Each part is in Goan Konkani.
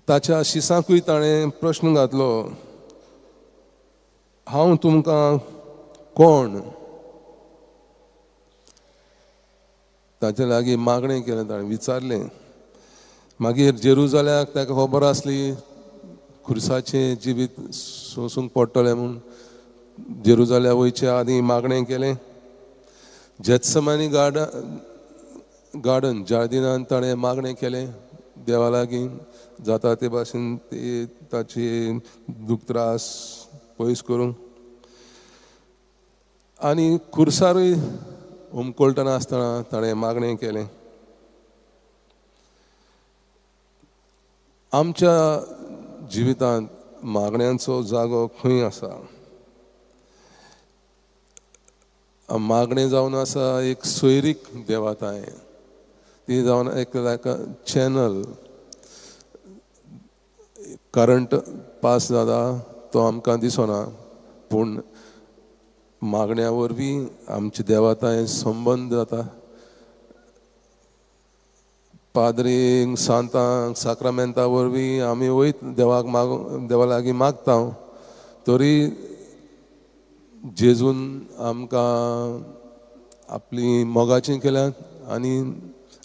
ताच्या शिसाकूय ताणें प्रश्न घातलो, हांव तुमकां कोण? ताचे लागीं मागणें केलें, ताणें विचारलें. मागीर जेरुजाल्याक ताका खबर आसली खुर्साचें जिवीत सोंसूंक पडटलें म्हूण, जेरुजाल्या वयचे आदीं मागणें केलें. जेत्समानी गार्डन जार्दिनान ताणें मागणें केलें देवा लागीं, जाता ते भाशेन ते ताची दूख त्रास पयस करूंक. आनी खुर्सारूय हुमकळटना आसतना ताणें मागणें केलें. आमच्या जिवितांत मागण्यांचो जागो खंय आसा? मागणें जावन आसा एक सोयरीक देवाताय, ती जावन एक लायक चॅनल, करंट पास जाता तो आमकां दिसना, पूण मागण्या वरवीं आमचे देवाताय संबंद जाता. पाद्रींक, सांतांक, साक्रामेंता वरवीं आमी वयत देवाक देवा लागीं मागता, तरी जेजून आमकां आपली मोगाची केल्यात आनी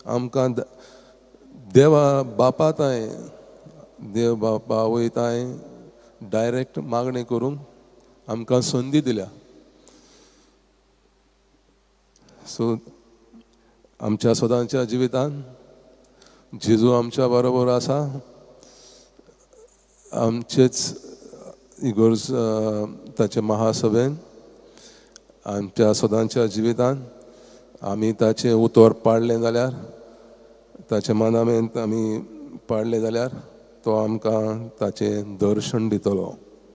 आमकां देवा बापाताय, देव बापा वयताय डायरेक्ट मागणें करूंक आमकां संदी दिल्या. सो आमच्या सदांच्या जिवितांत जेजू आमच्या बरोबर आसा. आमचेच इगर्ज ताचे महासभेन आमच्या सदांच्या जिवितांत आमी ताचें उतर पाळ्ळें जाल्यार, ताचे मानामेंत आमी पाळ्ळें जाल्यार तो आमकां ताचें दर्शन दितलो.